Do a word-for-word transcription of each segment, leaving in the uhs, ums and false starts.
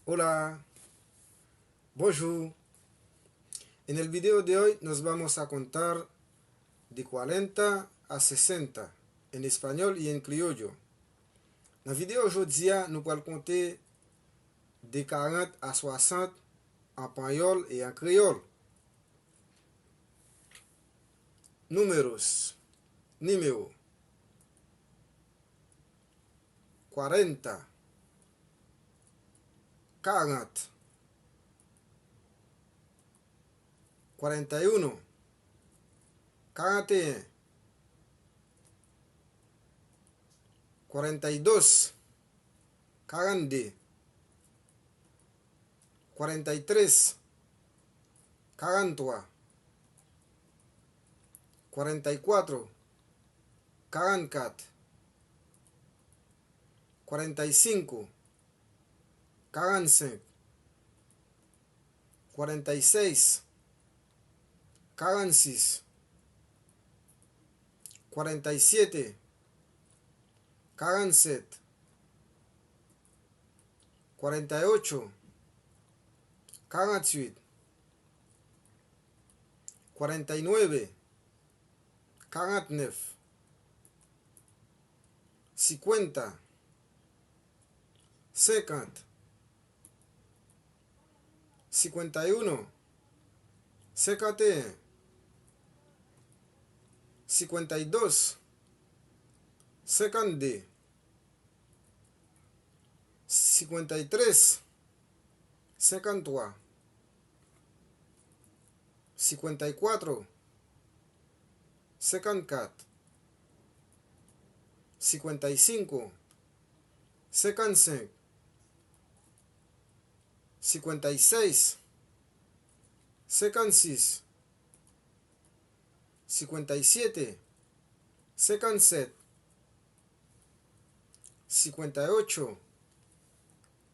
Hola. Bonjou. En el video de hoy nos vamos a contar de cuarenta a sesenta en español y en criollo. Nan videyo jodi a, nou pral konte de karant a swasant an panyòl e an kreyòl. Números. Nimewo. Cuarenta. Karant. Cuarenta y uno. Karant e en. Cuarenta y dos. Karant de. Cuarenta y tres. Karant twa. Cuarenta y cuatro. Karant kat. Cuarenta y cinco. Karant senk. Cuarenta y seis. Karant sis. Cuarenta y siete. Karant set. Cuarenta y ocho. Karant uit. Cuarenta y nueve. Karant nef. Cincuenta. Senkant. Cincuenta y uno. Senkant e en. Cincuenta y dos. Senkant de. Cincuenta y tres. Senkant twa. Cincuenta y cuatro. Senkant kat. Cincuenta y cinco. Senkant senk. Cincuenta y seis. Senkant sis. Cincuenta y siete. Senkant set. Cincuenta y ocho.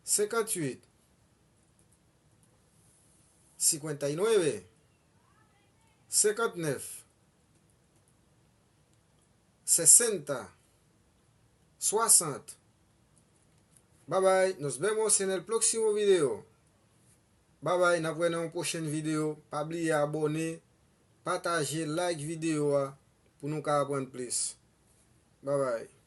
Senkant uit. Cincuenta y nueve. Senkant nef. Sesenta. Swasant. Bye bye, nos vemos en el próximo video. Bye bye, n ap wè nan yon pwochèn videyo. Pa bliye abòne, pataje, like videyo a pou nou ka aprann plis. Bye bye.